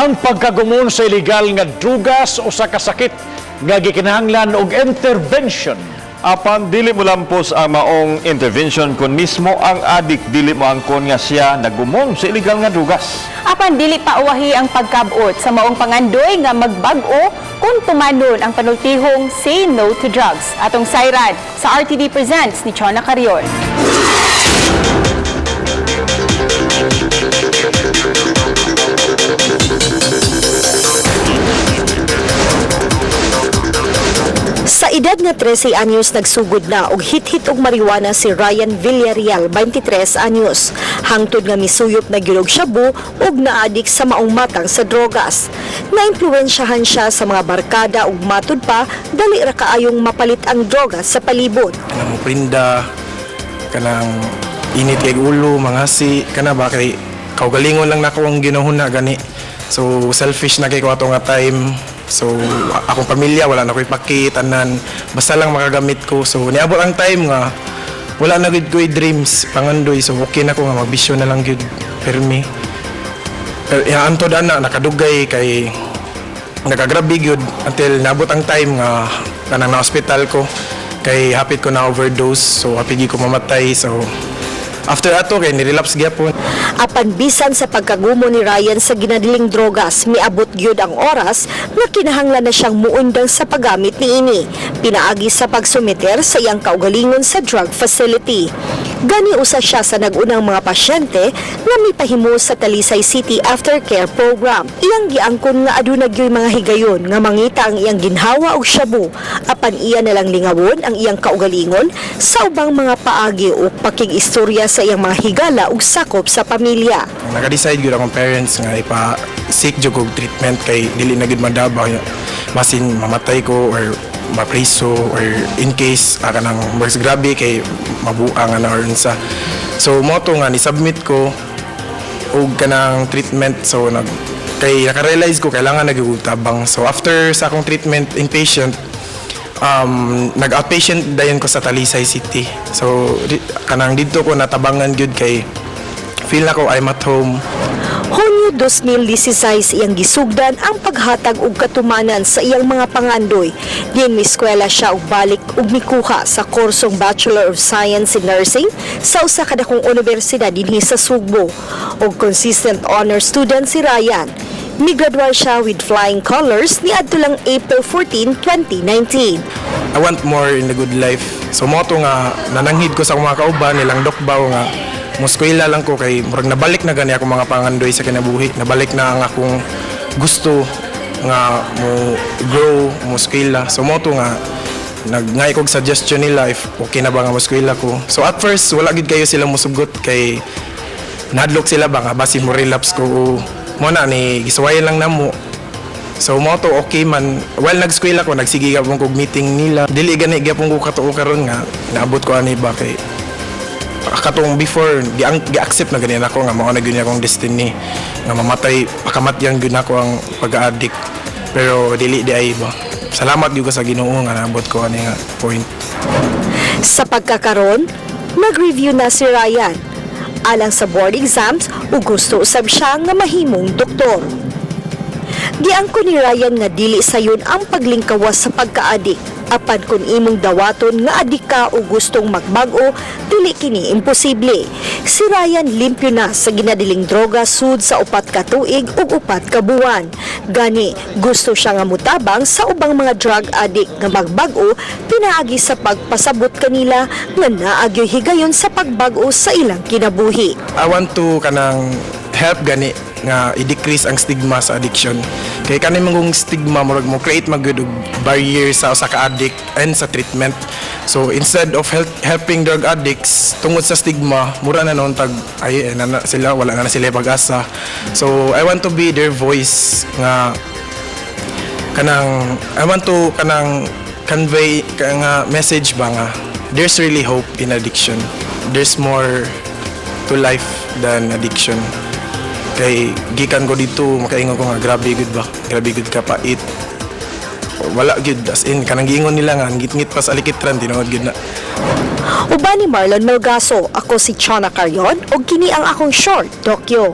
Ang pagkagumon sa illegal nga drugas usa ka sakit nga gikinahanglan og intervention. Apan dili mo lampos ang maong intervention kung mismo ang adik dili mo angkon nga siya nagumon sa illegal nga drugas. Apan dili pa uwahi ang pagkabot sa maong pangandoy nga magbag-o kung tumanon ang panultihong Say No to Drugs. Atong sayran sa RTV Presents ni Chona Carion. Sa edad nga 13 anyos, nagsugod na og hit-hit og marijuana si Ryan Villarreal, 23 anyos. Hangtod nga misuyop na gyud og shabu ug naadik sa maong matang sa drogas. Naimpluwensyahan siya sa mga barkada ug matud pa, dali ra kaayong mapalit ang drogas sa palibot. Kanang mo prinda, kanang init kay ulo, mangasi kana ba, kay kaugalingon lang nako ang ginahuna gani. So selfish na kay ko ato nga time. So akong pamilya wala na ko'y paki tanan, basta lang makagamit ko. So niabot ang time nga wala na gud ko'y dreams, pangandoy. So okay na ko nga magbisyo na lang gyud permi. Pero ya, antod ana nakadugay kay nakagrabe gyud until naabot ang time nga kanang na hospital ko kay hapit ko na overdose. So hapit gyud ko mamatay. So after ato kay ni-relapse gyapon. Apan bisan sa pagkagumo ni Ryan sa ginadiling drogas, miabot gyud ang oras nga kinahanglan na siyang muundang sa paggamit niini. Pinaagi sa pagsumiter sa iyang kaugalingon sa drug facility. Gani usa siya sa nag-unang mga pasyente nga mipahimo sa Talisay City Aftercare Program. Iyang giangkon nga aduna gyoy mga higayon nga mangita ang iyang ginhawa og shabu, apan iya nalang lingawon ang iyang kaugalingon sa ubang mga paagi o pakig-istorya sa iyang mga higala ug sakop sa pamilya. Naka-decide gyud akong parents nga ipa seek jud og treatment kay dili na gyud madaba, basin mamatay ko or mapriso or in case kanang mas grabe kay mabuang ana or unsa. So mo to nga ni submit ko og kanang treatment. So nag kay naka-realize ko kailangan na gyud tabang. So after sa akong treatment inpatient, nag-outpatient dayon ko sa Talisay City. So kanang didto ko natabangan gyud kay feel nako I'm at home. Hunyo 2016, iyang gisugdan ang paghatag og katumanan sa iyang mga pangandoy. Diin mieskwela siya og balik ug mikuha sa kursong Bachelor of Science in Nursing sa usa ka dakong universidad dinhi sa Sugbo. Og consistent honor student si Ryan. Migraduar siya with flying colors niadto lang April 14, 2019. I want more in the good life. So mo to nga nananghid ko sa akong mga kauban nilang dokbaw nga moskwela lang ko kay murag nabalik na gani akong mga pangandoy sa kinabuhi. Nabalik na ang akong gusto nga mo grow, mo eskwela. So mo to nga nagngay kog suggestion nila if okay na ba nga moskwela ko. So at first wala gid kayo sila mosugot kay nahadlok sila ba nga basi mo relapse ko. Mo na ni gisuwayan lang namo. So mo to okay man. While nag-eskwela ko, nagsige gyapon kog meeting nila. Dili gani gyapon ko katuo karon nga naabot ko ani ba, kay katong before gi-accept na gani nako nga mao na gyud akong destiny nga mamatay pakamatyan gyud nako ang pag-addict. Pero dili di ay ba. Salamat gyud ko sa Ginoo nga naabot ko ani nga point. Sa pagkakaron, nag-review na si Ryan alang sa board exams ug gusto usab siya nga mahimong doktor. Giangko ni Ryan nga dili sayon ang paglingkawas sa pagkaadik. Apan kung imong dawaton nga adik ka o gustong magbag-o, dili kini imposible. Si Ryan limpyo na sa ginadiling droga sud sa 4 ka tuig ug 4 ka buwan. Gani, gusto siya nga mutabang sa ubang mga drug addict nga magbag-o pinaagi sa pagpasabot kanila nga naa gyoy higayon sa pagbag-o sa ilang kinabuhi. I want to kanang help gani nga i-decrease ang stigma sa addiction. Kay kani mangong stigma murag mo create man gyud og barrier sa usa ka addict and sa treatment. So instead of helping drug addicts, tungod sa stigma, mura na noon tag ay eh, na sila wala na, na sila pag-asa. So I want to be their voice nga kanang I want to kanang convey ka nga message ba nga there's really hope in addiction. There's more to life than addiction. Kay gikan ko dito, makaingon ko nga grabe gud ba. Grabe gud ka pait. Wala gyud, as in kanang giingon nila nga ngit-ngit pa sa alikitran, tinuod gyud na. Uban ni Marlon Melgaso, ako si Chona Carion ug kini ang akong short dokyo.